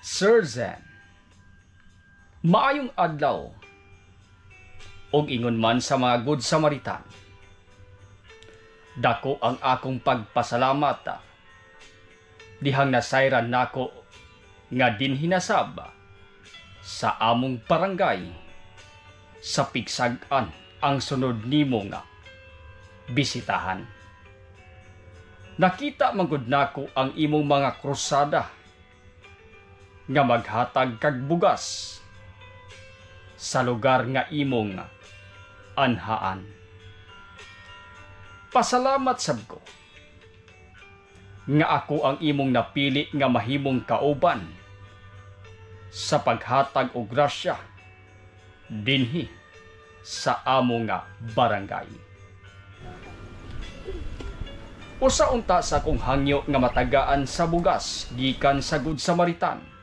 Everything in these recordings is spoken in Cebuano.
Sir Zen, maayong adlaw ug ingon man sa mga Good Samaritan. Dako ang akong pagpasalamat dihang nasayran nako nga dinhi nasab sa among barangay sa Pigsag-an ang sunod nimo nga bisitahan. Nakita man gud nako ang imong mga krusada nga maghatag kag bugas sa lugar nga imong anhaan. Pasalamat sab ko nga ako ang imong napili nga mahimong kauban sa paghatag og grasya dinhi sa amo nga barangay. Usa unta sa akong hangyo nga matagaan sa bugas gikan sa Good Samaritan.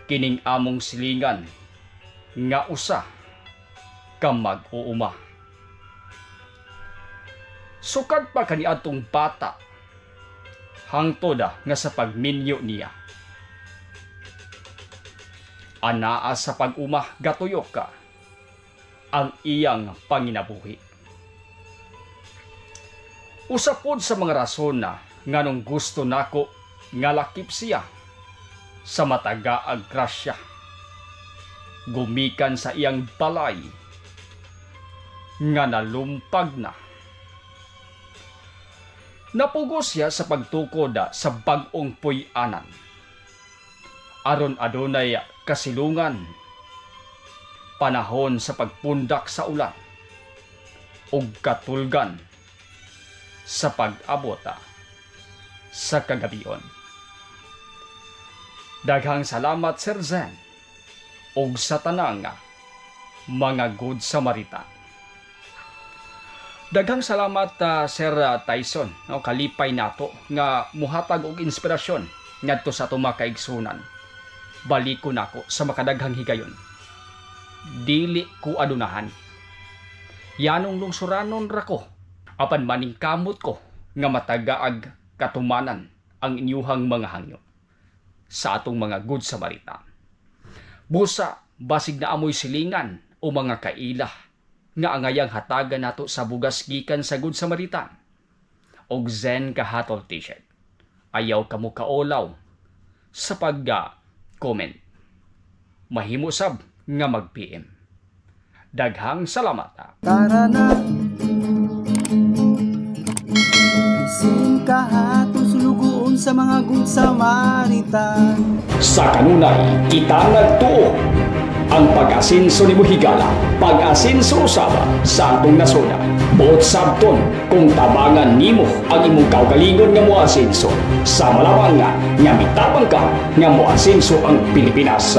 Kining among silingan nga usa ka mag-uuma. Sukad pa kaniadtong bata hangtod nga sa pagminyo niya. Anaa sa pag-uma gatuyok ka ang iyang panginabuhi. Usa pod sa mga rason na nganong gusto nako nga lakip siya sa matagaag grasya. Gumikan sa iyang balay nga nalumpag na. Napugos siya sa pagtukod sa bag-ong puy-anan. Aron adunay kasilungan, panahon sa pagpundak sa ulan, ug katulgan sa pag-abot sa kagabion. Daghang salamat, Sir Zen, ug sa tanang mga Good Samaritan. Daghang salamat, Sir Tyson, no, kalipay nato nga muhatag og inspirasyon ngadto sa atong mga kaigsunan. Baliko nako sa makadaghang higayon. Dili ko adunahan. Yanong lungsuranon ra ko, apan maningkamot ko nga matagaag katumanan ang inyuhang mga hangyo sa atong mga Good Samaritan. Busa basig na amoy silingan o mga kaila nga angayang hatagan nato sa bugas gikan sa Good Samaritan og Zen Kahatol T-shirt. Ayaw kamo kaolaw sa pag-comment. Mahimo sab nga mag-PM. Daghang salamat. Tara na. Bisin kahatol sulugoon sa mga Good Samaritan. Sa kanunay, kita nagtuo ang pag-asinso ni Buhigala, pag-asinso usaba sa atong nasoda. Buot sabton kung tabangan nimo ang imong kaugalingon nga moasinso. Sa malawang nga, nga mitabang ka nga moasinso ang Pilipinas.